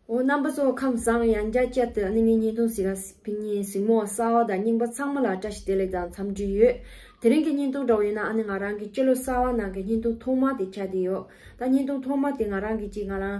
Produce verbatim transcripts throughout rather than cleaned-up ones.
འོ། རྣམ་པ་ཚོ་ཁམས་བཟང་། ཡང་བསྐྱར་བསྐྱར་དུ་ཨ་ནི་ངའི་བརྙན་ཐུང་གཟིགས་ག་ཕེབས་མཁན་གཟིགས་མོ་གསར་པ་དང་རྙིང་པ་ཚང་མ་ལ་བཀྲ་ཤིས་བདེ་ལེགས་དང་འཚམས་འདྲི་ཡོད། དེ་རིང་གི་བརྙན་ཐུང་འདྲ་བོ་ཡིན་ན་ཨ་ནི་ང་རང་གི་སྤྱི་ལོ་གསར་པ་ནང་གི་བརྙན་ཐུང་ཐོག་མ་དེ་ཆགས་བསྡད་ཡོད། ད་བརྙན་ཐུང་ཐོག་མ་དེ་ང་རང་གི་ཅིག་ང་རང་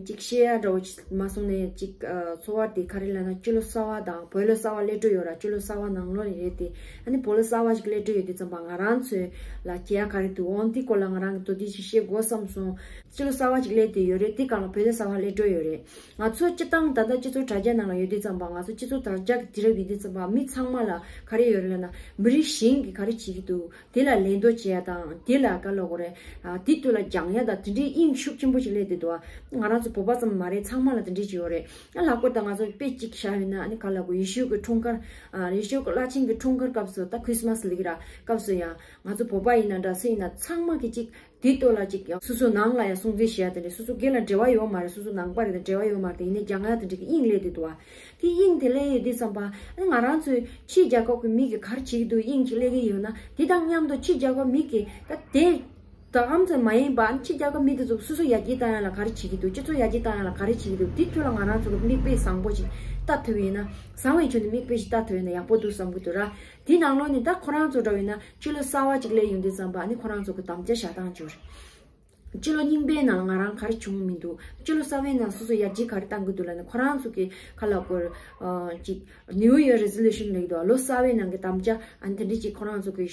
ཅིག་བཤད་ཡ་འདྲ་བོ་ཅིག་མ་སོང་ནས་ཅིག་ཚོར་བ་དེ་ག་རེ་ལབ་ན། སྤྱི་ལོ་གསར་པ་དང་བོད་ལོ་གསར་པ་སླེབས་འགྲོ་ཡོད་ར། སྤྱི་ལོ་གསར་པ་ནང་ལོགས་ནས་རེད་དེ། ཨ་ནི་བོད་ལོ་གསར་པ་ཅིག་སླེབས་འགྲོ་ཡོད་དུས་ཙམ་པ་ང་རང་ཚོའི་ལ་བྱེད་ཡ་ག་རེ་འདུག་འོ་འདི་སྐོར་ལ་ང་རང་གི་མདོར་བསྡུས་ཤིག་བཤད་དགོས་བསམ་སོང་། སྤྱི་ལོ་གསར་པ་ཅིག་སླེབས་བསྡད་ཡོད་རེད། དེ་སྒང་ལ་བོད་ལོ་གསར་པ་སླེབས་འགྲོ་ཡོད་རེད། ང་ཚོ་སྤྱི་བཏང་ད་ལྟ་སྤྱི་ཚོགས་དྲ་རྒྱ་ནང་ལ་ཡོད་དུས་ཙམ་པ། ང་ཚོ་སྤྱི་ཚོགས་དྲ་རྒྱ་གི་དུས་རབས་ཡིན་དུས་ཙམ་པ་མི་ཚང་མ་ལ་ག་རེ་ཡོད་རེད་ལབ་ན། མི་རིགས་གཞན་གྱིས་ག་རེ་བྱེད་ཀྱི་འདུག་དེ་ལ་ལད་ཟློས་བྱེད་ཡ་དང་། དེ་ལ་ག་ལབ་དགོས་རེད། ཨ། དེ་དུས་ལ་སྦྱང་ཡ་དང་དེ་འདྲའི་དབྱིངས་ཤུགས་ཆེན་པོ་ཞིག་སླེབས་བསྡད་འདུག་ཨ། ང་རང་ཚོ་བོད་པ་ཙམ་མ་རེད། ཚང་མ་ལ་དེ་འདྲའི་ཅིག་ཡོད་རེད། ཨ། ལྷག་པར་དུ་ང་ཚོ་དཔེ་གཅིག་བཞག་ཡོད་ན། ཨ་ནི་ག་ལབ་དགོས། ཡེ་ཤུ་གི་འཁྲུངས་སྐར། ཨ། ཡེ་ཤུ་གི་བླ་ཆེན་གྱི་འཁྲུངས་སྐར་སྐབས་སུ། ད་ཁྲི་སི་མ་སི་ལབ་ཀྱི་ར། སྐབས་སུ་ཡང་ང་ཚོ་བོད་པ་ཡིན་ན་འདྲ། སུ་ཡིན་ན་ཚང་མ་གིས་ཅིག་དེའི་ཐོག་ལ་ཅིག་ཡང་སོ་སོའི་ནང་ལ་ཡང་སྲུང་བརྩི་བྱེད་ཡ་དེ་འདྲ། སོ་སོ་སྒེར་ལ་འབྲེལ་བ་ཡོད་མ་རེད། སོ་སོ་ནང་པ་རེད་དང་འབྲེལ་བ་ཡོད་མ་རེད་དེ། ཡིན་ནའི་སྦྱང་ཡ་དེ་འདྲ་གི་དབྱིངས་སླེབས་བསྡད་འདུག་ཨ། དེ་དབྱིངས་དེ་སླེབས་ཡོད་དུས་ཙམ་པ། ཨ་ནི་ང་རང་ཚོའི་ཕྱིའི་རྒྱལ་ཁབ་ཀྱི་མི་གིས་ག་རེ་བྱེད་ཀྱི་འདུག་དབྱིངས་ཅིག་སླེབས་ཀྱི་ཡོད་ན། དེ་དང་མཉམ་དུ་ཕྱིའི་རྒྱལ་ཁབ་མི་གིས་ད་དེ་ད་ཨམ་ཙམ་མ་ཡིན་པ། ཨ་ནི་ཕྱིའི་རྒྱལ་ཁབ་མི་དེ་ཚོ་སོ་སོ་ཡར་རྒྱས་བཏང་ཡ་ལ་ག་རེ་བྱེད་ཀྱི་འདུག་སྤྱི་ཚོགས་ཡར་རྒྱས་བཏང་ཡ་ལ་ག་རེ་བྱེད་ཀྱི་འདུག་དེ་ཐོག་ལ་ང་རང་ཚོ་གི་མིག་དཔེ་བཟང་པོ་ཞིག་ལྟ་ཐུབ་ཡིན་ན། བཟང་བའི་ཆོས་ནི་མིག་དཔེ་ཞིག་ལྟ་ཐུབ་ཡིན་ན་ཡག་པོ་འདུག་བསམ་གྱི་འདུག་ར། དེའི་ནང་ལོགས་ནས་ད་ཁོ་རང་ཚོ་འདྲ་བོ་ཡིན་ན། སྤྱི་ལོ་གསར་པ་ཅིག་སླེབས་ཡོང་དུས་ཙམ་པ། ཨ་ནི་ཁོ་རང་ཚོ་གི་དམ་བཅའ་བཞག་སྟངས་ཅིག་ཡོད་རེད། སྤྱི་ལོ་རྙིང་པའི་ནང་ལ་ང་རང་ག་རེ་བྱུང་མི་འདུག་སྤྱི་ལོ་གསར་པའི་ནང་སོ་སོ་ཡར་རྒྱས་ག་རེ་བཏང་གི་འདུག་ལབ་ན། ཁོ་རང་ཚོ་གི་ག་ལབ་དགོས། ཨ། ཅིག་New Year Resolution ལབ་ཀྱི་འདུག་ལོ་གསར་པའི་ནང་གི་དམ་བཅའ། ཨ་ནི་དེ་འདྲ་ཅིག་ཁོ་རང་ཚོ་གི་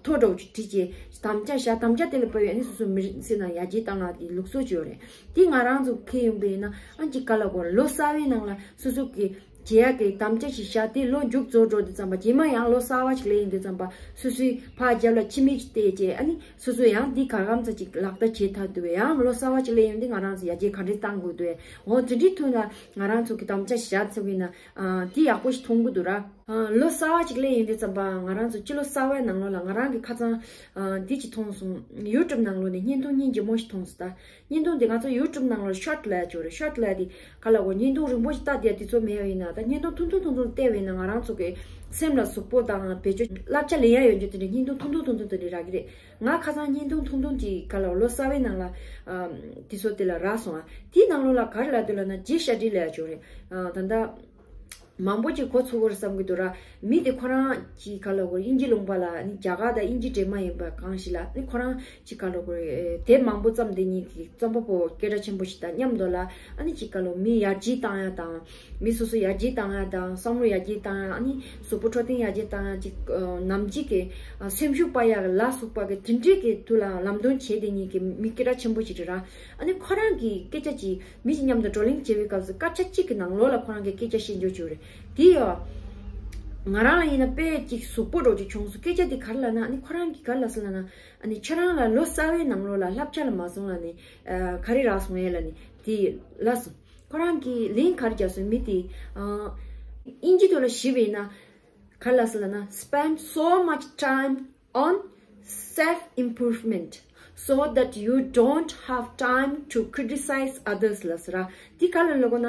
ཐོ་འདྲ་བོ་ཅིག་བྲིས་བྱས་དམ་བཅའ་བཞག་དམ་བཅའ་དེ་ལ་བབས་ཡ་ནི་སོ་སོའི་མི་རིགས་སེམས་ནང་ཡར་རྒྱས་བཏང་ཡ་གི་ལུགས་སྲོལ་ཅིག་ཡོད་རེད། དེ་ང་རང་ཚོ་ཁེ་ཡོང་པ་ཡིན་ན། ཨ་ནི་ཅིག་ག་ལབ་དགོས། ལོ་གསར་པའི་ནང་ལ་སོ་སོ་གི་བྱེད་ཡ་གི་དམ་བཅའ་ཞིག་བཞག་སྟེ། ལོ་མཇུག་རྫོགས་འགྲོ་དུས་ཙམ་པ། རྗེས་མ་ཡང་ལོ་གསར་པ་ཞིག་སླེབས་ཡོང་དུས་ཙམ་པ། སོ་སོའི་ཕར་རྒྱབ་ལ་ཕྱི་མིག་ཅིག་བལྟས་བྱས། ཨ་ནི་སོ་སོ་ཡང་འདི་ག་གམ་ཚ་ཅིག་ལག་བསྟར་བྱེད་ཐུབ་འདུག་ཡང་ལོ་གསར་པ་ཞིག་སླེབས་ཡོང་དུས་ང་རང་ཚོ་ཡར་རྒྱས་ག་འདྲས་བཏང་དགོས་འདུག་འོ་དེ་འདྲའི་ཐོག་ལ་ང་རང་ཚོ་གི་དམ་བཅའ་བཞག་ཐུབ་ཡིན་ན། ཨ། འདི་ཡག་པོ་ཞིག་མཐོང་གི་འདུག་ར། ཨ། ལོ་གསར་པ་ཞིག་སླེབས་ཡོང་དུས་ཙམ་པ། ང་རང་ཚོ་སྤྱི་ལོ་གསར་པའི་ནང་ལོགས་ལ་ང་རང་གི་ཁ་སང་། ཨ། འདི་ཅིག་མཐོང་སོང་། ཡུ་ཊུབ་ནང་ལོགས་ནས་བརྙན་ཐུང་སྙིང་རྗེ་མོ་ཞིག་མཐོང་སོང་། ད་བརྙན་ཐུང་འདི་ང་ཚོ་ཡུ་ཊུབ་ནང་ལ་ཤོཊ་ལབ་ཡ་ཅིག་ཡོད་རེད། ཤོཊ་ལབ་ཡ་འདི་ག་ལབ་དགོས། བརྙན་ཐུང་རིང་པོ་ཞིག་ལྟ་བསྡད་ཡ་དེ་ཚོ་མེད་པ་ཡིན་ན། ད་བརྙན་ཐུང་ཐུང་ཐུང་ཐུང་ཐུང་བལྟས་པ་ཡིན་ན། ང་རང་ཚོ་གི་སེམས་ལ་ཟུག་པོ་དང་། བེད་སྤྱོད་བསླབ་བྱ་ལེན་ཡ་ཡོད་རྒྱུ་དེ་འདྲའི་བརྙན་ཐུང་ཐུང་ཐུང་ཐུང་ཐུང་དེ་འདྲ་རག་གི་རེད། ང་ཁ་སང་བརྙན་ཐུང་ཐུང་ཐུང་ཅིག་ག་ལབ་དགོས། ལོ་གསར་པའི་ནང་ལ། ཨ། དེ་ཚོ་དེ་ལ་རག་སོང་། ཨ། དེའི་ནང་ལོགས་ལ་ག་རེ་ལབ་འདུག་ལབ་ན། རྗེས་ཤར་དྲི་ལབ་ཡ་ཅིག་ཡོད་རེད། ཨ། ད་ལྟ་མང་པོ་ཅིག་གོ་ཚོད་དགོས་རེད་བསམ་གྱི་འདུག་ར། མི་དེ་ཁོ་རང་ཅིག་ག་ལབ་དགོས། དབྱིན་ཇི་ལུང་པ་ལ། ཨ་ནི་རྒྱ་གར་དང་དབྱིན་ཇི་འདྲེས་མ་ཡིན་པ་གང་ཞིག་ལ། ཨ་ནི་ཁོ་རང་ཅིག་ག་ལབ་དགོས། དེབ་མང་པོ་བརྩམས་བསྡད་མཁན་གྱི་རྩོམ་པ་པོ་སྐད་གྲགས་ཆེན་པོ་ཞིག་དང་མཉམ་དུ་ལ། ཨ་ནི་ཅིག་ག་ལབ། མི་ཡར་རྒྱས་བཏང་ཡ་དང་། མི་སོ་སོ་ཡར་རྒྱས་བཏང་ཡ་དང་། བསམ་བློ་ཡར་རྒྱས་བཏང་ཡ། ཨ་ནི་གཟུགས་པོ་འཕྲོད་བསྟེན་ཡར་རྒྱས་བཏང་ཡ། ཅིག་ཨ། ནམ་རྒྱུན་གྱི། ཨ། སེམས་ཤུགས་སྤར་ཡ་ལ་སོགས་པ་གི་དེ་འདྲའི་གི་ཐོག་ལ་ལམ་སྟོན་བྱས་བསྡད་མཁན་གྱི་མི་སྐད་གྲགས་ཆེན་པོ་ཞིག་རེད་ར། ཨ་ནི་ཁོ་རང་གི་སྐད་ཆ་ཅིག་མི་ཞིག་མཉམ་དུ་བགྲོ་གླེང་བྱེད་པའི་སྐབས་སུ་སྐད་ཆ་གཅིག་གི་ནང་ལོགས་ལ་ཁོ་རང་གིས་སྐད་ཆ་བཤད་འཇོག་བྱས་རེད། དེ་ཡང་ང་རང་ལ་ཡིན་ན་དཔེ་ཅིག་ཟུག་པོ་འདྲ་ཅིག་བྱུང་སོང་། སྐད་ཆ་དེ་ག་རེ་ལབ་ན། ཨ་ནི་ཁོ་རང་གིས་ག་རེ་ལབ་སོང་ལབ་ན། ཨ་ནི་ཁྱོད་རང་ལ་ལོ་གསར་པའི་ནང་ལོགས་ལ་བསླབ་བྱ་ལ་མ་སོང་ལབ་ནི། ཨ། ག་རེ་རག་སོང་ངས་ལབ་ནི་དེ་ལབ་སོང་། ཁོ་རང་གིས་ལན་ག་རེ་རྒྱབ་སོང་། མི་དེ། ཨ། དབྱིན་ཇི་ཐོག་ལ་ཞུས་པ་ཡིན་ན། ག་རེ་ལབ་སོང་ལབ་ན། Spend so much time on self improvement so that you don't have time to criticize others ལབ་སོང་ར། འདི་ག་རེ་ལབ་དགོས་ན།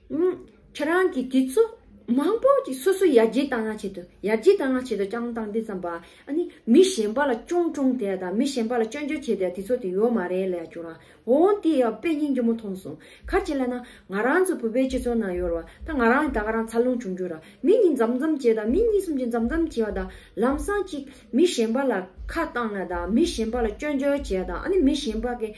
ཨུམ། ཁྱེད་རང་གིས་དུས་ཚོད་མང་པོ་ཅིག་སོ་སོ་ཡར་རྒྱས་བཏང་ཡ་ཆེད་དུ། ཡར་རྒྱས་བཏང་ཡ་ཆེད་དུ་སྤྱང་བཏང་དུས་ཙམ་པ། ཨ་ནི་མི་གཞན་པ་ལ་ཅོང་ཀྲུང་བསྡད་ཡ་དང་། མི་གཞན་པ་ལ་སྐྱོན་བརྗོད་བྱེད་བསྡད་ཡ་དུས་ཚོད་དེ་ཡོད་མ་རེད་ལབ་ཡ་ཅིག་ཡོད་ར། འོ་དེ་ཡང་དཔེ་སྙིང་རྗེ་མོ་མཐོང་སོང་། ག་རེ་ལབ་ན། ང་རང་ཚོ་བོད་པའི་སྤྱི་ཚོགས་ནང་ཡོད་ར་བ། ད་ང་རང་ད་ག་རང་འཚར་ལོངས་བྱུང་རྒྱུ་ར། མི་གཉིས་མཚམས་མཚམས་བྱས་དང་། མི་གཉིས་གསུམ་གྱིས་མཚམས་མཚམས་བྱས་པ་དང་། ལམ་སང་ཅིག་མི་གཞན་པ་ལ་ཁ་བཏང་ཡ་དང་། མི་གཞན་པ་ལ་སྐྱོན་བརྗོད་བྱས་ཡ་དང་། ཨ་ནི་མི་གཞན་པ་གི་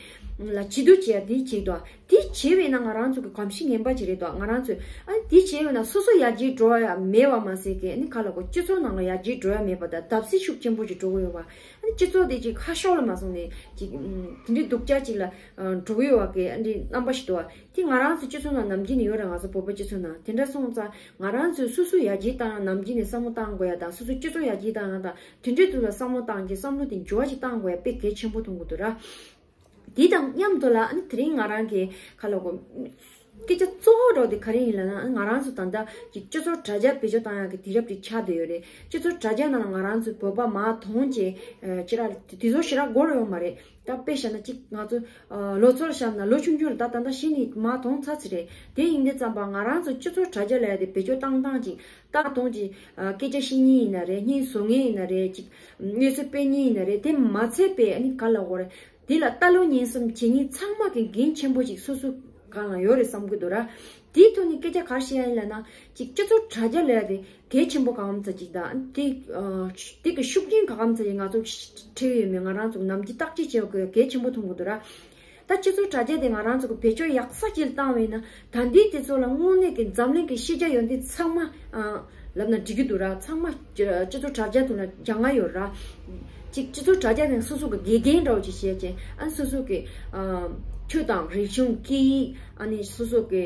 ལ་བྱིས་སྡུག་བྱས་ཡ་དེ་བྱེད་དོ། དེ་བྱས་པས་ན་ང་རང་ཚོ་གི་གོམས་གཤིས་ངན་པ་ཅིག་རེད་དོ། ང་རང་ཚོས། ཨ་ནི་དེ་བྱས་པས་ན་སོ་སོ་ཡར་རྒྱས་འགྲོ་ཡ་མེད་པ་མ་ཟད་ཀྱི། ཨ་ནི་ག་ལབ་དགོས། སྤྱི་ཚོགས་ནང་ལ་ཡར་རྒྱས་འགྲོ་ཡ་མེད་པ་དང་། བརྡབ་གསིག་ཤུགས་ཆེན་པོ་ཅིག་འགྲོ་གི་ཡོད་པ། ཨ་ནི་སྤྱི་ཚོགས་དེ་ཅིག་ཁ་ཕྱོགས་ལ་མ་སོང་ནས་ཅིག་ཨུམ། དེ་འདྲའི་སྡུག་ཅག་ཅིག་ལ་ཨ་འགྲོ་གི་ཡོད་པ་གི་ཨ་འདྲའི་རྣམ་པ་ཞིག་འདུག་པ། དེ་ང་རང་ཚོ་སྤྱི་ཚོགས་ནང་ནམ་རྒྱུན་ནས་ཡོད་རེད། ང་ཚོ་བོད་པ་སྤྱི་ཚོགས་ནང་དེ་འདྲ་སོང་ཙང་། ང་རང་ཚོས་སོ་སོ་ཡར་རྒྱས་བཏང་ཡ་ནམ་རྒྱུན་ནས་བསམ་བློ་བཏང་དགོས་ཡ་དང་། སོ་སོའི་སྤྱི་ཚོགས་ཡར་རྒྱས་བཏང་ཡ་དང་། དེ་འདྲའི་ཐོག་ལ་བསམ་བློ་བཏང་གི། བསམ་བློ་དེ་འགྱུར་བ་ཞིག་བཏང་དགོས་ཡ་དཔེ་གལ་ཆེན་པོ་མཐོང་གི་འདུག་ར། དེ་དང་མཉམ་དུ་ལ། ཨ་ནི་དེ་རིང་ང་རང་གིས་ག་ལབ་དགོས། སྐད་ཆ་གཙོ་བོ་འདྲ་བོ་དེ་ག་རེ་ཡིན་ལབ་ན། ཨ་ནི་ང་རང་ཚོ་ད་ལྟ་ཅིག་སྤྱི་ཚོགས་དྲ་རྒྱ་བེད་སྤྱོད་བཏང་ཡག་གི་དུས་རབས་དེ་ཆགས་བསྡད་ཡོད་རེད། སྤྱི་ཚོགས་དྲ་རྒྱ་ནང་ལ་ང་རང་ཚོའི་བོད་པ་མ་མཐོང་བྱས། ཨ། ཅི་ར་དེ་ཚོ་ཞེ་དྲག་འགོར་ཡོད་མ་རེད། ད་དཔེ་བཞག་ན་ཅིག་ང་ཚོ། ཨ། ལོ་ཚོད་བཞག་ན་ལོ་ཆུང་ཆུང་རེད། ད་ད་ལྟ་གཞི་ནས་མ་མཐོང་ཚར་ཚར་རེད། དེ་ཡིན་དུས་ཙམ་པ་ང་རང་ཚོ་སྤྱི་ཚོགས་དྲ་རྒྱ་ལབ་ཡ་དེ་བེད་སྤྱོད་བཏང་སྟངས་ཅིག་ལྟ་མཐོང་ཅིག་ཨ། སྐད་ཆ་བཤད་མཁན་ཡིན་ན་རེད། བརྙན་བཟོ་མཁན་ཡིན་ན་རེད། ཅིག་གནས་ཚུལ་སྤེལ་མཁན་ཡིན་ན་རེད། དེ་མ་ཚད་པའི་ཨ་ནི་ག་ལབ་དགོས་རེད། དེ་ལ་ལྟ་ཀློག་ཉན་གསུམ་བྱེད་མཁན་ཚང་མ་གི་འགན་ཆེན་པོ་ཅིག་སོ་སོ་ གང་ལ་ཡོད་རེད་བསམ་གྱི་འདུག་ར། དེའི་ཐོག་ནས་སྐད་ཆ་ག་རེ་བཤད་ཡ་ཡིན་ལབ་ན། ཅིག་སྤྱི་ཚོགས་དྲ་རྒྱ་ལབ་ཡ་དེ་གལ་ཆེན་པོ་གང་ཙམ་ཅིག་དང་། དེ་ཨ་དེ་གི་ཤུགས་རྐྱེན་ག་གམ་ཙམ་ཅིག་ང་ཚོ་ཁྲིད་ཡོད་མེད་ང་རང་ཚོ་ནམ་རྒྱུན་བརྟག་དཔྱད་བྱེད་དགོས་གལ་ཆེན་པོ་མཐོང་གི་འདུག་ར། ད་སྤྱི་ཚོགས་དྲ་རྒྱ་དེ་ང་རང་ཚོ་གི་བེད་སྤྱོད་ཡག་ས་ཅིག་ལ་བཏང་བས་ན། ད་འདི་དེ་ཚོ་ལ་དངོས་གནས་ཀྱི་འཛམ་གླིང་གི་ཤེས་བྱ་ཡོད་འདི་ཚང་མ་ཨ་ལབ་ན་འགྲིག་གི་འདུག་ར། ཚང་མ་སྤྱི་ཚོགས་དྲ་རྒྱ་དེ་ལ་སྦྱང་ང་ཡོད་ར། ཅིག་སྤྱི་ཚོགས་དྲ་རྒྱ་ནས་སོ་སོ་གི་དགེ་རྒན་འདྲ་བོ་ཅིག་བྱས་ཅིང་། ཨ་སོ་སོ་གི་ཨ་ཆོས་དང་རིག་གཞུང་སྐད་ཡིག་ཨ་ནི་སོ་སོ་གི་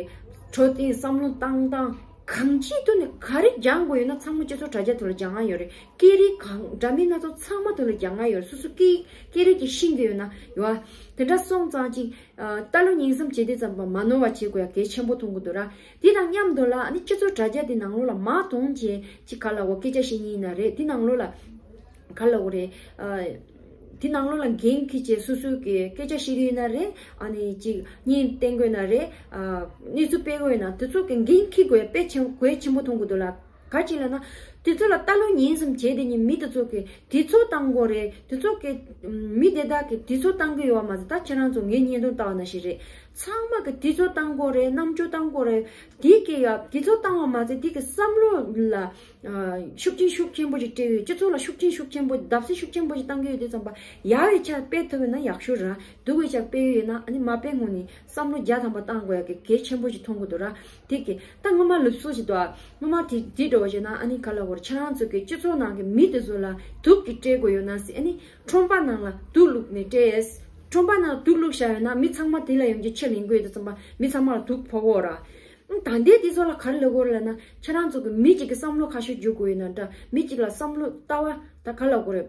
འཕྲོད་བསྟེན་བསམ་བློ་བཏང་སྟངས་གང་ཅིའི་ཐོག་ནས་ག་རེ་སྦྱང་དགོས་ཡོད་ན་ཚང་མ་སྤྱི་ཚོགས་དྲ་རྒྱ་དེ་ལ་སྦྱང་ང་ཡོད་རེད། སྐད་རིགས་གང་འདྲ་མིན་སྣ་ཚོགས་ཚང་མ་དེ་ལ་སྦྱང་ང་ཡོད་རེད། སོ་སོ་སྐད་སྐད་རིགས་ཀྱི་ཤེས་ཀྱི་ཡོད་ན་ཡོད། དེ་འདྲ་སོང་ཙང་ཅིག་ཨ་ལྟ་ཀློག་ཉན་གསུམ་བྱེད་དུས་ཙམ་པ་མ་ནོར་བ་བྱེད་དགོས་ཡ་གལ་ཆེན་པོ་མཐོང་གི་འདུག་ར། དེ་དང་མཉམ་དུ་ལ་ཨ་ནི་སྤྱི་ཚོགས་དྲ་རྒྱ་དེ་ནང་ལོགས་ལ་མ་དོན་ཅན་ཅིག་ག་ལ་འོ་སྐད་ཆ་བཤད་མཁན་ཡིན་ན་རེད། དེ་ནང་ལོགས་ལ་ག་ལ་འོ་རེད། ཨ་དེ་ནང་ལོགས་ལ་འགན་འཁྱེར་བྱས་སོ་སོ་གི་སྐད་ཆ་བཤད་ཀྱི་ཡོད་ན་རེད། ཨ་ནི་ཅིག་བརྙན་བསྟན་དགོས་ན་རེད། ཨ་གནས་ཚུལ་སྤེལ་དགོས་ཡོད་ན་དེ་ཚོ་གི་འགན་འཁྱེར་དགོས་ཡ་དཔེ་ཆེན་གལ་ཆེན་པོ་མཐོང་གི་འདུག་ལ། ག་ཅི་ལབ་ན། དེ་ཚོ་ལ་ལྟ་ཀློག་ཉན་གསུམ་བྱས་དེ་ཉིད་མི་དེ་ཚོ་གི་དུས་ཚོད་བཏང་དགོས་རེད། དེ་ཚོ་གི་མི་དེ་དག་གི་དུས་ཚོད་བཏང་གི་ཡོད་པ་མ་ཟད། ད་ཁྱེད་རང་ཚོ་ངའི་བརྙན་ཐུང་ལྟ་བ་ནང་བཞིན་རེད། ཚང་མ་གི་དུས་ཚོད་བཏང་དགོས་རེད། རྣམ་དཔྱོད་བཏང་དགོས་རེད། དེ་གི་ཡ་དུས་ཚོད་བཏང་བ་མ་ཟད་དེ་གི་བསམ་བློ་ལ་ཨ་ཤུགས་རྐྱེན་ཤུགས་ཆེན་པོ་ཞིག་སྤྲད་ཡོད། སྤྱི་ཚོགས་ལ་ཤུགས་རྐྱེན་ཤུགས་ཆེན་པོ་བརྡབ་གསིག་ཤུགས་ཆེན་པོ་ཞིག་བཏང་གི་ཡོད་དུས་ཙམ་པ་ཡག་པའི་ཆ་སྤེལ་ཐུབ་ཡོད་ན་ཡག་ཤོས་རེད། སྡུག་པའི་ཆ་སྤེལ་ཡོད་ན་ཨ་ནི་མ་སྤེལ་སྔོན་ནས་བསམ་བློ་བརྒྱ་ཐམ་པ་བཏང་དགོས་ཡ་གི་གལ་ཆེན་པོ་ཞིག་མཐོང་གི་འདུག་ར། དེ་གི་ད་སྔོན་མ་ལུགས་སྲོལ་ཞིག་འདུག་ཨ། སྔོན་མ་དེ་དེ་འདྲ་བོ་བྱས་ན་ཨ་ནི་ག་ལ་བོར་ཁྱེད་རང་ཚོ་གི་སྤྱི་ཚོགས་ནང་གི་མི་དེ་ཚོ་ལ་སྡུག་གི་སྤྲད་དགོས་ཡོད་ན་ཟེར། ཨ་ནི་ཁྲོམ་པ་ནང་ལ་སྡུག་བླུགས་ནས་སྤྲད། ཁྲོམ་པ་ནང་སྡུག་བླུགས་བཞག་ཡོད་ན་མི་ཚང་མ་དེ་ལ་ཡོང་རྒྱུ་ཕྱིར་ལེན་དགོས་ཡོད་དུས་ཙམ་པ་མི་ཚང་མ་ལ་སྡུག་ཕོག་གོ་ར། ཨ་ད་ལྟའི་དེ་ཚོ་ལ་ག་རེ་ལབ་དགོས་རེད་ལབ་ན། ཁྱེད་རང་ཚོ་གི་མི་གཅིག་གི་བསམ་བློ་ཁ་ཤས་འཇུག་དགོས་ཡོད་ན་འདྲ། མི་གཅིག་ལ་བསམ་བློ་ལྟ་བ་ད་ག་ལ་དགོས་རེད།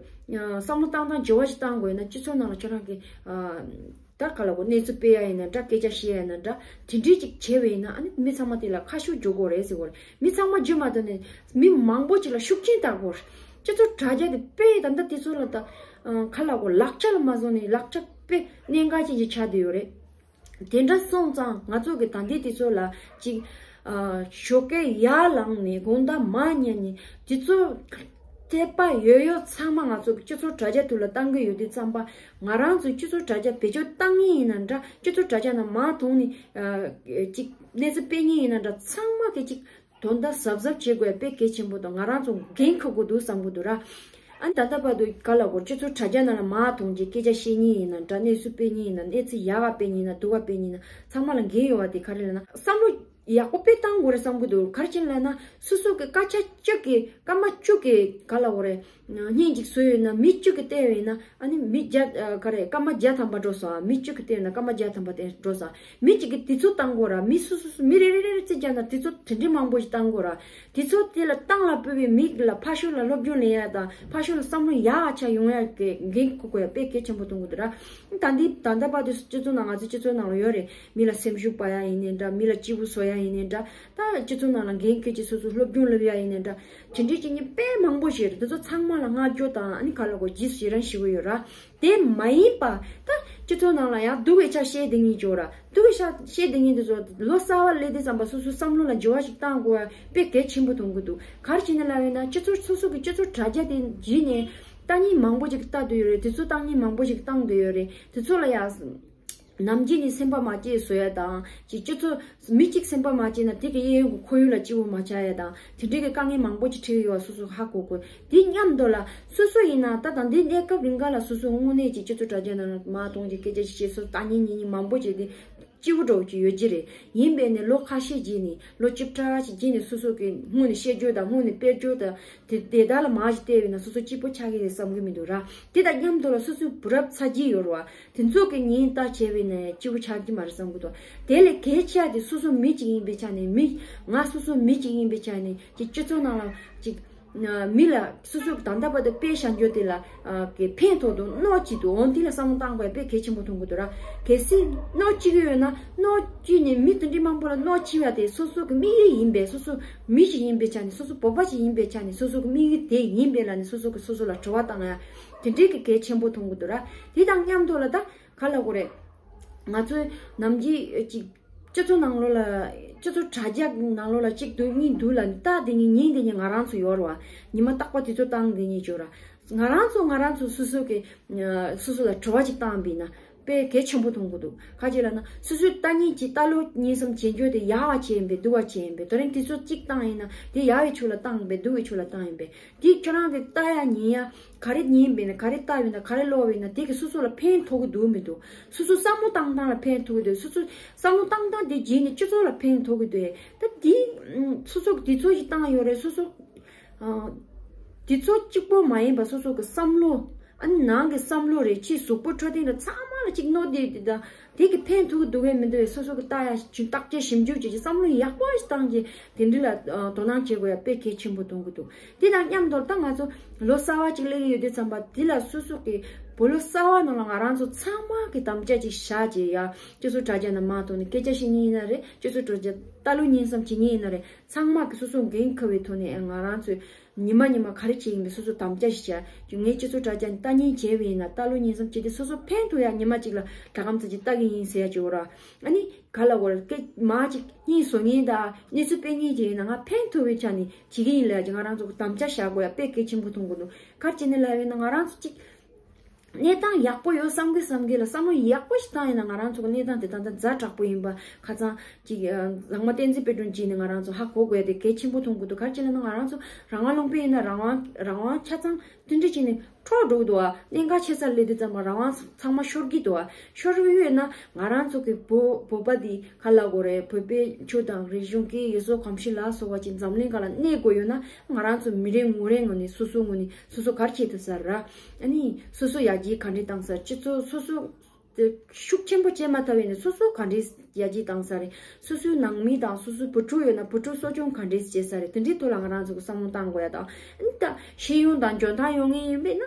བསམ་བློ་བཏང་སྟངས་འགྱུར་བ་ཞིག་བཏང་དགོས་ཡོད་ན་སྤྱི་ཚོགས་ནང་ལ་ཁྱེད་རང་གི་ཨ། ད་ག་ལ་གོ་གནས་ཚུལ་སྤེལ་ཡ་ཡིན་ན་འདྲ། སྐད་ཆ་བཤད་ཡ་ཡིན་ན་འདྲ། དེ་འདྲའི་ཅིག་བྱས་པ་ཡིན་ན་ཨ་ནི་མི་ཚང་མ་དེ་ལ་ཁ་ཤུགས་འཇུག་དགོས་རེད་ཟེར་གོ་རེད། མི་ཚང་མ་འཇུ་མ་ཐུབ་ནས་མི་མང་པོ་ཅིག་ལ་ཤུགས་རྐྱེན་བཏང་དགོས་རེད། སྤྱི་ཚོགས་དྲ་རྒྱ་དེ་དཔེ་ད་ལྟ་དེ་ཚོ་ལ་ད་ཨ་ག་ལ་གོ་ལག་ཆ་ལ་མ་བཟུང་ནས་ལག་ཆ་དཔེ་གནད་འགག་ཅན་ཅིག་ཆགས་བསྡད་ཡོད་རེད། དེ་འདྲ་སོང་ཙང་ང་ཚོ་གི་ད་ལྟའི་དེ་ཚོ་ལ་ཅིག་ཨ་ཞོགས་ཀས་ཡར་ལངས་ནས་དགོང་དག་མར་ཉལ་ནས་དེ་ཚོ་དད་པ་ཡོད་ཡོད་ཚང་མ་ང་ཚོ་གི་སྤྱི་ཚོགས་དྲ་རྒྱ་དེ་ལ་བཏང་གི་ཡོད་དུས་ཙམ་པ། ང་རང་ཚོའི་སྤྱི་ཚོགས་དྲ་རྒྱ་བེད་སྤྱོད་བཏང་མཁན་ཡིན་ན་འདྲ། སྤྱི་ཚོགས་དྲ་རྒྱ་ནང་མར་ཐོན་ནས་ཨ་ཅིག་གནས་ཚུལ་སྤེལ་མཁན་ཡིན་ན་འདྲ། ཚང་མ་གི་ཅིག་དོན་དག་གཟབ་གཟབ་བྱེད་དགོས་དཔེ་གལ་ཆེན་པོ་དང་། ང་རང་ཚོ་འགན་འཁུར་དགོས་འདུག་བསམ་གི་འདུག་ར། ཨ་ནི་ད་ལྟ་བར་དུ་ག་ལ་གོ་སྤྱི་ཚོགས་དྲ་རྒྱ་ནང་ལ་མར་ཐོན་རྗེས་སྐད་ཆ་བཤད་མཁན་ཡིན་ན་འདྲ། གནས་ཚུལ་སྤེལ་མཁན་ཡིན་ན། གནས་ཚུལ་ཡག་ག་སྤེལ་མཁན་ཡིན་ན་སྡུག་ག་སྤེལ་མཁན་ཡིན་ན་ཚང་མ་ལ་འགན་ཡོད་པ་དེ་ག་རེ་ལབ་ན། བསམ་བློ་ཡག་པོ་དཔེ་བཏང་དགོས་རེད་བསམ་གི་འདུག་ག་རེ་བྱས་ནས་ལབ་ན་སོ་སོ་གི་སྐར་ཆ་བཅུ་གི་སྐར་མ་བཅུ་གི་ག་ལ་འོ་རེད། བརྙན་གཅིག་བཟོས་ཡོད་ན་མི་བཅུ་གི་བལྟས་ཡོད་ན་ཨ་ནི་མི་བརྒྱ་ཨ་ག་རེ་སྐར་མ་བརྒྱ་ཐམ་པ་འགྲོ་སོང་། མི་བཅུ་གི་བལྟས་ཡོད་ན་སྐར་མ་བརྒྱ་ཐམ་པ་དེ་འགྲོ་སོང་། མི་གཅིག་གི་དུས་ཚོད་བཏང་དགོས་ར། མི་སོ་སོ་སོ་མི་རེ་རེ་རེ་རེ་རྩིས་རྒྱག་ན་དུས་ཚོད་དེ་འདྲའི་མང་པོ་ཞིག་བཏང་དགོས་ར། དུས་ཚོད་དེ་ལ་བཏང་ལ་སྤོས་པའི་མི་ལ་ཕར་ཕྱོགས་ལ་སློབ་སྦྱོང་ལེན་ཡ་དང་ཕར་ཕྱོགས་ལ་བསམ་བློ་ཡག་ཆ་ཡོང་ཡ་གི་འགན་འཁུར་དགོས་ཡ་དཔེ་གལ་ཆེན་པོ་མཐོང་གི་འདུག་ར། ད་འདི་ད་ལྟ་བར་དུ་སྤྱི་ཚོགས་ནང་ང་ཚོའི་སྤྱི་ཚོགས་ནང་ལ་ཡོད་རེད། མི་ལ་སེམས་ཤུགས་སྤར་ཡ་ཡིན་ནའི་འདྲ། མི་ལ་སྐྱིད་པོ་བཟོ་ཡ་ཡིན་ནའི་འདྲ། ད་སྤྱི་ཚོགས་ནང་ལ་འགན་འཁྱེར་གྱི་སོ་སོ་སློབ་སྦྱོང་སློབ་ཡ་ཡིན་ནའི་འདྲ། དེ་འདྲའི་ཅིག་ནི་དཔེ་མང་པོ་ཞིག་རེད། དེ་ཚོ་ཚང་མ་ལ་བསྔགས་བརྗོད་དང་ཨ་ནི་ག་ལ་གོ་རྗེས་སུ་ཡི་རང་ཞུ་གི་ཡོད་ར། དེ་མ་ཡིན་པ་ད་སྤྱི་ཚོགས་ནང་ལ་ཡང་སྡུག་པའི་ཆ་བཤད་བསྡད་མཁན་ཅིག་ཡོད་ར། སྡུག་པའི་ཆ་བཤད་བསྡད་མཁན་དེ་ཚོ་ལོ་གསར་པ་སླེབས་དུས་ཙམ་པ་སོ་སོའི་བསམ་བློ་ལ་འགྱུར་བ་ཞིག་བཏང་དགོས་པ་དཔེ་གལ་ཆེན་པོ་མཐོང་གི་འདུག་ག་རེ་བྱས་ནས་ལབ་ཡོད་ན་སྤྱི་ཚོགས་སོ་སོ་གི་སྤྱི་ཚོགས་དྲ་རྒྱ་དེ་བརྒྱུད་ནས་ལྟ་མཁན་མང་པོ་ཅིག་ལྟ་འདོད་ཡོད་རེད། དུས་ཚོད་བཏང་མཁན་མང་པོ་ཅིག་བཏང་འདོད་ཡོད་རེད། དེ་ཚོ་ལ་ཡང་ནམ་རྒྱུན་ནས་སེམས་པ་མ་སྐྱིད་བཟོ་ཡ་དང་ཅིག་སྤྱི་ཚོགས་མི་གཅིག་སེམས་པ་མ་སྐྱིད་ན་དེ་གི་གཡས་གཡོན་གྱི་ཁོར་ཡུག་ལ་སྐྱིད་པོ་མ་ཆགས་ཡ་དང་དེ་འདྲའི་གི་དཀའ་ངལ་མང་པོ་ཅིག་འཕྲད་ཡོད་པ་སོ་སོ་ཧ་གོ་དགོས། དེ་མཉམ་དུ་ལ་སོ་སོ་ཡིན་ན་ད་ད་འདི་གནས་སྐབས་རིང་ག་ལ་སོ་སོ་དངོས་གནས་ཀྱི་སྤྱི་ཚོགས་དྲ་རྒྱ་ནང་ལ་མ་གཏོང་གི་སྐད་ཆ་ཞིག་བཤད་སོ་ལྟ་མཁན་ཉན་མཁན་མང་པོ་ཅིག་དེ་སྐྱིད་པོ་འདྲ་བོ་ཅིག་ཡོད་ཀྱི་རེད། ཡིན་པས་ནས་ལོ་ཁ་ཤས་རྗེས་ནས་ལོ་བཅུ་ཕྲག་ཅིག་རྗེས་ནས་སོ་སོ་གི་སྔོན་ནས་བཤད་རྒྱུ་དང་སྔོན་ནས་སྤེལ་རྒྱུ་དང་དེ་དེ་དག་ལ་མར་ཞིག་བལྟས་པས་ན་སོ་སོ་སྐྱིད་པོ་ཆགས་ཀྱི་རེད་བསམ་གྱི་མི་འདུག་ར། དེ་དང་མཉམ་དུ་ལ་སོ་སོའི་བུ་རབས་ཚ་རྒྱུ་ཡོད་རེད་བ། དེ་ཚོ་གི་ཉེན་བརྡ་བྱས་པས་ན་སྐྱིད་པོ་ཆགས་ཀྱི་མ་རེད་བསམ་གྱི་འདུག་དེ་ལས་གལ་ཆེ་བ་དེ་སོ་སོ་མི་གཅིག་ཡིན་པའི་ཆ་ནས་མི་ང་སོ་སོ་མི་གཅིག་ཡིན་པའི་ཆ་ནས་ཀྱི་སྤྱི་ཚོགས་ནང་ལ་ཅིག་མི་ལ་སོ་སོ་ད་ལྟ་བར་དུ་དཔེ་བཞག་རྒྱུ་དེ་ལ་ཨ་གི་ཕན་ཐོགས་འདུག་གནོད་ཀྱི་འདུག་འོན་ཏེ་ལ་བསམ་བློ་བཏང་དགོས་དཔེ་གལ་ཆེན་པོ་མཐོང་གི་འདུག་ར། གལ་སྲིད་གནོད་ཀྱི་ཡོད་ན་གནོད་ཀྱི་ནས་མི་དེ་འདྲའི་མང་པོ་ལ་གནོད་ཀྱི་ཡོད་དེ་སོ་སོ་གི་དམིགས་ཡུལ་ཡིན་པས། སོ་སོ་མི་ཞིག་ཡིན་པའི་ཆ་ནས་སོ་སོ་བོད་པ་ཞིག་ཡིན་པའི་ཆ་ནས་སོ་སོ་གི་དམིགས་ཡུལ་དེ་ཡིན་པས་ལ་ནི་སོ་སོ་གི་སོ་སོ་ལ་དྲི་བ་བཏང་ཡ་དེ་འདྲའི་གི་གལ་ཆེན་པོ་མཐོང་གི་འདུག་ར། དེ་དང་མཉམ་དུ་ལ་ད་ག་ལ་གོ་རེད། ང་ཚོའི་ནམ་རྒྱུན་ཅིག་སྤྱི་ཚོགས་ནང་ལོགས་ལ་སྤྱི་ཚོགས་དྲ་རྒྱ་ནང་ལོགས་ལ་གཅིག་འདུག་གཉིས་འདུག་ལ་ལྟ་དེ་ཉིན་ཉིན་དེ་ཉིན་ང་རང་ཚོ་ཡོད་རེད་བ། ཉི་མ་རྟག་པར་དུས་ཚོད་བཏང་དེ་ཉིན་ཡོད་ར། ང་རང་ཚོ་ང་རང་ཚོ་སོ་སོ་གི་སོ་སོ་ལ་དྲི་བ་ཅིག་བཏང་བས་ན་ དཔེ་གལ་ཆེན་པོ་མཐོང་གི་འདུག་ག་ཅི་ལབ་ན་སོ་སོའི་ལྟ་ཉིན་གྱི་ལྟ་ལོ་ཉིན་གསུམ་བྱེད་རྒྱུ་དེ་ཡག་བ་བྱས་ཡིན་པས་སྡུག་བ་བྱས་ཡིན་པས། དེ་རིང་དུས་ཚོད་གཅིག་བཏང་ཡིན་ན་དེ་ཡག་བའི་ཕྱོགས་ལ་བཏང་ཡིན་པས་སྡུག་བའི་ཕྱོགས་ལ་བཏང་ཡིན་པས། དེ་ཁྱོད་རང་གི་ལྟ་ཡ་ཉན་ཡ་ག་རེ་ཉན་པས་ན་ག་རེ་ལྟ་བས་ན་ག་རེ་ཀློག་བས་ན་དེ་གི་སོ་སོ་ལ་ཕན་ཐོགས་ཀྱི་འདུག་མི་འདུག་སོ་སོ་བསམ་བློ་བཏང་སྟངས་ལ་ཕན་ཐོགས་ཀྱི་འདུག་སོ་སོ་བསམ་བློ་བཏང་སྟངས་དེ་རྗེས་ནས་སྤྱི་ཚོགས་ལ་ཕན་ཐོགས་ཀྱི་འདུག་ད་དེ་སོ་སོ་གི་དུས་ཚོད་ཞིག་བཏང་ཡོད་རེད། སོ་སོ་ཨ། དུས་ཚོད་གཅིག་པོ་མ་ཡིན་པ་སོ་སོ་གི་བསམ་བློ། ཨ་ནི་ནང་གི་བསམ་བློ་རེད། ཕྱི་གཟུགས་པོ་འཕྲོད་བསྟེན་ལ་ཚང་མ་ལ་གཅིག་གནོད་དེ་དེ་དང་དེ་གི་ཕན་ཐོགས་འདུག་གས་མི་འདུག་གས། སོ་སོ་གི་ལྟ་ཡ་ཞིབ་བརྟག་དཔྱད་ཞིབ་འཇུག་བྱེད་ཀྱི་བསམ་བློ་ཡག་པོ་ཞིག་བཏང་རྗེས་དེ་འདྲ་ལ་ཨ་དོ་སྣང་བྱེད་དགོས་ཡ་དཔེ་གལ་ཆེན་པོ་མཐོང་གི་འདུག་དེ་དང་མཉམ་དུ་ད་ང་ཚོ་ལོ་གསར་བ་ཅིག་སླེབས་ཀྱི་ཡོད་དུས་ཙམ་པ་དེ་ལ་སོ་སོ་གི་བོད་ལོ་གསར་བ་ནང་ལ་ང་རང་ཚོ་ཚང་མ་གི་དམ་བཅའ་ཅིག་བཞག་རྗེས་ཡ་སྤྱི་ཚོགས་དྲ་རྒྱ་ནང་མར་ཐོན་ནས་སྐད་ཆ་བཤད་མཁན་ཡིན་ན་རེད། སྤྱི་ཚོགས་དྲ་རྒྱ་ལྟ་ལོ་ཉན་བསམ་བྱེད་མཁན་ཡིན་ན་རེད། ཚང་མ་གི་སོ་སོ་འགན་འཁུར་བའི་ཐོག་ནས་ང་རང་ཚོས་ཉི་མ་ཉི་མ་ག་རེ་བྱེད་ཡིན་པའི་སོ་སོ་དམ་བཅའ་ཞིག་བྱས། ངས་སྤྱི་ཚོགས་དྲ་རྒྱ་ནས་ལྟ་ཉན་བྱས་པ་ཡིན་ན་ལྟ་ལོ་ཉན་བསམ་བྱས་ཏེ་སོ་སོ་ཕན་ཐོགས་ཡ་ཉི་མ་གཅིག་ལ་ཟླ་གམ་ཙམ་ཅིག་ལྟ་གི་ཡིན་ཟེར་ཡ་ཅིག་ཡོད་ར། ཨ་ནི་ག་ལ་གོ་ར་སྐད་མ་ཅིག་སྙན་བཟོ་མཁན་དང་གནས་ཚུལ་སྤེལ་མཁན་ཅིག་ཡིན་ན་ང་ཕན་ཐོགས་པའི་ཆ་ནས་བྱེད་ཀྱི་ཡིན་ལབ་ཡ་ཅིག་ང་རང་ཚོ་གི་དམ་བཅའ་བཞག་དགོས་ཡ་དཔེ་གལ་ཆེན་པོ་མཐོང་གི་འདུག་ག་རེ་བྱས་ནས་ལབ་ཡ་ཡིན་ན་ང་རང་ཚོ་གཅིག་གནས་སྟངས་ཡག་པོ་ཡོད་བསམ་གི་བསམ་གི་ལ་བསམ་བློ་ཡག་པོ་ཞིག་བཏང་ཡིན་ན་ང་རང་ཚོ་གི་གནས་སྟངས་དེ་ད་ལྟ་ཛ་དྲག་པོ་ཡིན་པ་ཁ་སང་ཅིག་ཨ་ཟང་མ་བསྟན་འཛིན་དཔལ་སྒྲོན་བྱས་ནས་ང་རང་ཚོ་ཧ་གོ་དགོས་ཡ་དེ་གལ་ཆེན་པོ་མཐོང་གི་འདུག་ག་རེ་བྱས་ན་ང་རང་ཚོ་རང་དབང་ལུང་པ་ཡིན་ན་རང་དབང་རང་དབང་ཆ་ཚང་དེ་འདྲ་བྱས་ནས་འཕྲོག་འགྲོ་གི་འདུག་ཨ། གནད་འགག་ཆེ་སར་སླེབས་དུས་ཙམ་པ་རང་དབང་ཚང་མ་ཤོར་གི་འདུག་ཨ། ཤོར་གི་ཡོད་ན་ང་རང་ཚོ་གི་བོད་བོད་པ་འདི་ག་ལ་གོ་རེད། བོད་པའི་ཆོས་དང་རིག་གཞུང་སྐད་ཡིག་ཡུལ་སྲོལ་གོམས་གཤིས་ལ་སོགས་པ་ཅིག་འཛམ་གླིང་སྒང་ལ་གནས་དགོས་ཡོད་ན་ང་རང་ཚོ་མི་རེ་ངོ་རེ་ངོས་ནས་སོ་སོ་ངོས་ནས་སོ་སོ་ག་རེ་བྱེད་ཐུབ་ས་རེད། ཨ་ནི་སོ་སོ་ཡར་རྒྱས་ག་འདྲས་བཏང་ས་སྤྱི་ཚོགས་སོ་སོ་དེ་ཤུགས་ཆེན་པོ་བྱེད་མ་ཐུབ་ཡིན་ནའི་སོ་སོ་ག་འདྲས་ཡར་རྒྱས་བཏང་ས་རེད། སོ་སོའི་ནང་མི་དང་སོ་སོའི་བུ་ཕྲུག་ཡོད་ན་བུ་ཕྲུག་གསོ་སྐྱོང་ག་འདྲས་བྱེད་ས་རེད། དེ་འདྲའི་ཐོག་ལ་ང་རང་ཚོ་གི་བསམ་བློ་བཏང་དགོས་ཡ་དང་། ཨ་ནི་ད་ཤེས་ཡོན་དང་འཇོན་ཐང་ཡོད་མཁན་ཡིན་པས་ན་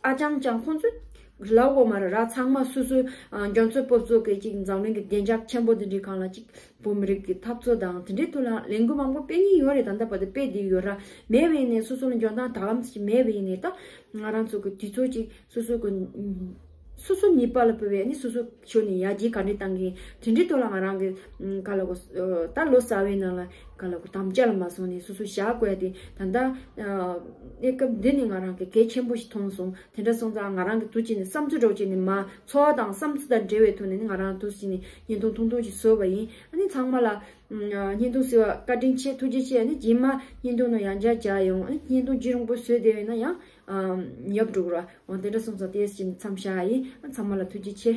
ཨ་ཅང་ཅང་ཁོང་ཚོས་ལབ་དགོས་མ་རེད་ར། ཚང་མ་སོ་སོའི་ཨ་འཇོན་ཚོད་སྤོབས་ཚོད་ཀྱི་ཅིག་འཛམ་གླིང་གི་བདེ་འཇགས་ཆེན་པོ་འདི་འདྲའི་སྒང་ལ་ཅིག་བོད་མི་རིགས་ཀྱི་འཐབ་རྩོད་དང་དེ་འདྲའི་ཐོག་ལ་ལས་འགུལ་མང་པོ་སྤེལ་མཁན་ཡོད་རེད། ད་ལྟ་བར་དུ་སྤེལ་བསྡད་ཡོད་ར། མེད་པ་ཡིན་ནའི་སོ་སོ་ལ་འཇོན་ཐང་ད་ལམ་ཅིག་མེད་པ་ཡིན་ནའི་ད་ང་རང་ཚོ་གི་དུས་ཚོད་ཅིག་སོ་སོ་གི་ཨུམ། སོ་སོ་ནུས་པ་ལ་བབས་པའི་ཨ་ནི་སོ་སོ་ཕྱོགས་ནས་ཡར་རྒྱས་ག་འདྲས་བཏང་གི་དེ་འདྲའི་ཐོག་ལ་ང་རང་གི་ཨུམ་ག་ལ་གོ་ཨ་ད་ལོ་གསར་བའི་ནང་ལ་ག་ལ་གོ་དམ་བཅའ་ལ་མ་སོང་ནས་སོ་སོ་བཞག་དགོས་ཡ་དེ་ད་ལྟ་ཨ་གནས་སྐབས་འདི་ནས་ང་རང་གི་གལ་ཆེན་པོ་ཞིག་མཐོང་སོང་། དེ་འདྲ་སོང་ཙང་ང་རང་གི་དུས་ཅིག་ནས་བསམ་ཚུལ་འདྲ་བོ་ཅིག་ནས་མ་ཚོར་བ་དང་བསམ་ཚུལ་དང་འབྲེལ་བའི་ཐོག་ནས་ནི་ང་རང་དུས་ཅིག་ནས་བརྙན་ཐུང་ཐུང་ཐུང་ཞིག་བཟོས་པ་ཡིན། ཨ་ནི་ཚང་མ་ལ་ཨུམ་བརྙན་ཐུང་བཟོས་པ་བཀའ་དྲིན་ཆེ་ཐུགས་རྗེ་ཆེ། ཨ་ནི་རྗེས་མ་བརྙན་ཐུང་ནང་ཡང་བསྐྱར་མཇལ་ཡོང་། ཨ་ནི་བརྙན་ཐུང་རྒྱུན་རིང་པོ་བཟོས་བསྡད་པ་ཡིན་ན་ཡང་ཨ་ཉབ་འགྲོ་གི་རེད། འོ་དེ་འདྲ་སོང་ཙང་དེ་ཅིག་ནས་མཚམས་བཞག་ཡིན། ཨ་ཚང་མ་ལ་ཐུགས་རྗེ་ཆེ།